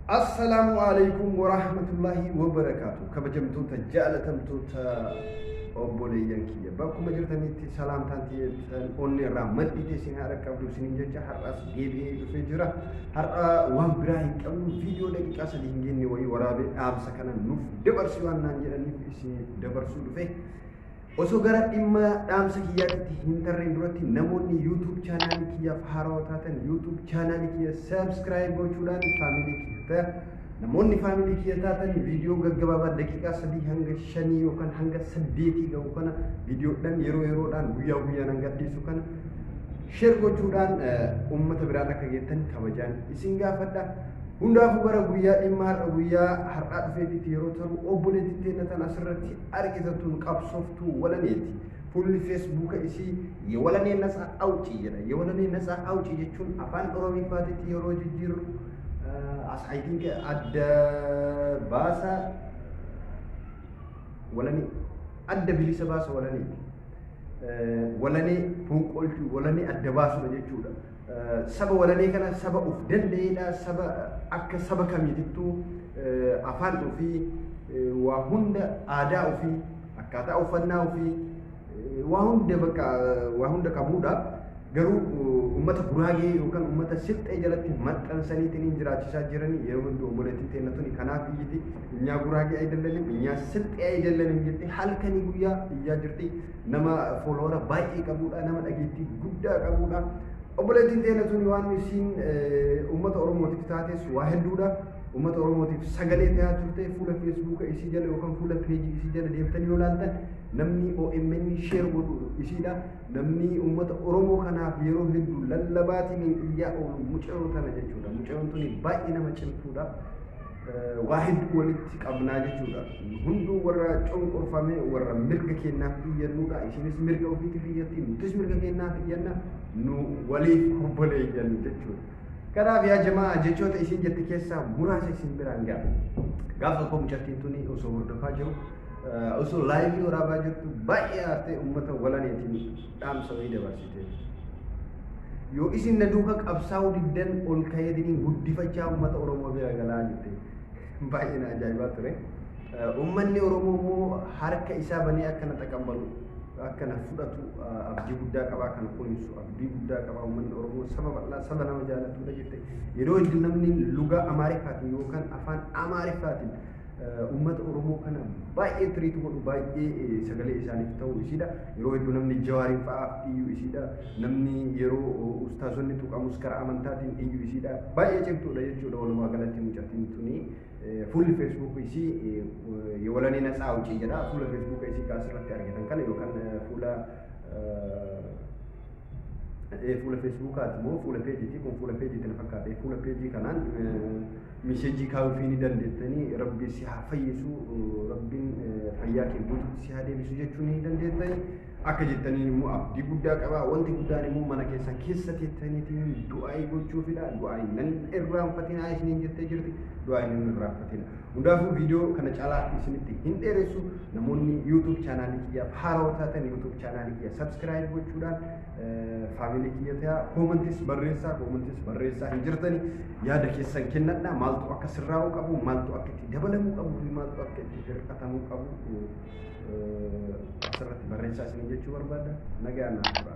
Assalaamu alaikum warahmatullahi wabarakaatu. Kabajamtoota, jaalatamtoota obboleeyyan kiyya, bakkuma jirtanitti salaamtaan tiyyeessan onni irraa maddite isin haadha qabdu isiniin jecha, har'as deebi'ee dhufee jira. Har'a waan biraa hin qabnu, viidiyoo daqiiqaa 3 hin geenye wayii waraabee dhaamsa kana nuuf dabarsi waan naan jedhaniif isiniif dabarsuu dhufe. Osoo gara dhimma dhaamsa kiyyaatti hin tarreen duratti, namoonni YouTube chaanaalii kiyyaaf haarawaa taatan YouTube chaanaalii kiyya subscribe gochuudhaan family kiyya ta'a. Namoonni family kiyya taatan viidiyoo gaggabaabaa daqiiqaa 3 hanga 5 yookaan hanga 8 gahu kana, viidiyoodhaan yeroo yeroodhaan guyyaa guyyaan hanga gadhiisu kana share gochuudhaan uummata biraan akka geettan kabajaan isin gaafadha. Hundaafuu gara guyyaa dhimma har'a guyyaa har'aa dhufeefitti yeroo ta'u, obboleettii teenya tan asirratti argitan qabsooftuu Walaneeti. Fuulli Feesbuuka isii "የወለኔ ነፃ አውጪ" jedha. የወለኔ ነፃ አውጪ jechuun afaan Oromiffaatitti yeroo jijjiirru, as I think, adda baasa Walanee, adda bilisa baasa Walaneeti. Walanee fonqolchuu, Walanee adda baasudha jechuudha. Saba Walanee kana saba of danda'eedha. Saba akka saba kamiitittuu afaan ofii, waa hunda, aadaa ofii, akkaataa uffannaa ofii, waa hunda, bakka waa hunda qabudha. Garuu uummata Guraagee yookaan uummata Silxee jalatti maxxansaniitiin jiraachisaa jiranii. Yeroo hundi obboleettiin teenya tuni kanaaf iyyiti. "እኛ ጉራጌ አይደለንም፣ እኛ ስልጤ አይደለንም" jettee halkanii guyyaa iyyaa jirti. Nama follower baay'ee qabudha, nama dhageettii guddaa qabudha. Obboleettiin teenya tuni waan isiin uummata Oromootiif taates waa hedduudha. Uummata Oromootiif sagalee ta'aa turte. Fuula Feesbuuka isii jala yookaan fuula peejii isii jala deemtanii yoo ilaaltan, namni OMN share godhu isiidha. Namni uummata Oromoo kanaaf yeroo hedduu lallabaatiin iyyaa oolu mucayyoo tana jechuudha. Mucayyoon tuni baay'ee nama cimtuudha. Waa hedduu walitti qabnaa jechuudha. Hunduu warra cunqurfame, warra mirga keenyaaf iyyannuudha. Isinis mirga ofiitiif iyyatti, nutis mirga keenyaaf iyyanna, nu waliif obboleeyyan jechuudha. Kanaaf yaa jamaa, jechoota isin jette keessaa muraasa isin biraan ga'a. Gaaf tokko mucattiin tuni osoo hordofaa jiru, osoo live waraabaa jirtu, baay'ee aartee uummata Walaneetiin dhaamsa wayii dabarsite. "Yoo isin na duuka qabsaa'uu diddan, ol ka'eetiin guddifachaa uummata Oromoo bira galaa" jette. Baay'ee na ajaa'ibaa ture. Uummanni Oromoo immoo harka isaa banee akkana taqabbalu, akkana fudhatu abdii guddaa qabaa, kana kunuunsu abdii guddaa qabaa. Uummanni Oromoo saba bal'aa, saba nama jaalatudha jette. Yeroo hedduu namni lugaa Amaariffaatiin yookaan afaan Amaariffaatiin uummata Oromoo kana baay'ee treat godhu, baay'ee sagalee isaaniif ta'u isiidha. Yeroo hedduu namni Jawaariin fa'aaf iyyu isiidha. Namni yeroo ustaazonni tuqamus karaa amantaatiin iyyu isiidha. Baay'ee cimtuudha jechuudha walumaa galatti mucattiin tuni. Fuulli Feesbuuk isii "የወለኔ ነፃ አውጪ" jedha. Fuula Feesbuuk isii kaasirratti argitan kana yookaan fuula Feesbuukaati moo fuula peejiiti kun? Fuula peejiiti na fakkaate. Fuula peejii kanaan message kaa'uufii ni dandeettanii, "Rabbi si haa fayyisu, Rabbiin fayyaa kee guutuutti si haa deebisu" jechuu ni dandeettanii. Akka jettaniin immoo abdii guddaa qaba. Wanti guddaan immoo mana keessan keessa teettaniitiin du'aayii gochuufidha. "Du'aayii nan irraanfatinaa" isiniin jettee jirti. Du'aayii nan irraanfatina. Hundaafuu viidiyoo kana caalaa isinitti hin dheeressu. Namoonni YouTube chaanaalii kiyyaaf haarawaa taatan YouTube chaanaalii kiyya subscribe gochuudhaan family kiyya ta'a. Commentis barreessaa, commentis barreessaa hin jirtani, yaada keessan kennadha. Maaltu akka sirraa'uu qabu, maaltu akka itti dabalamuu qabu fi maaltu akka itti hir'atamuu qabu asirratti barreessaa isinii jechuu barbaada. Nagaa naaf tura.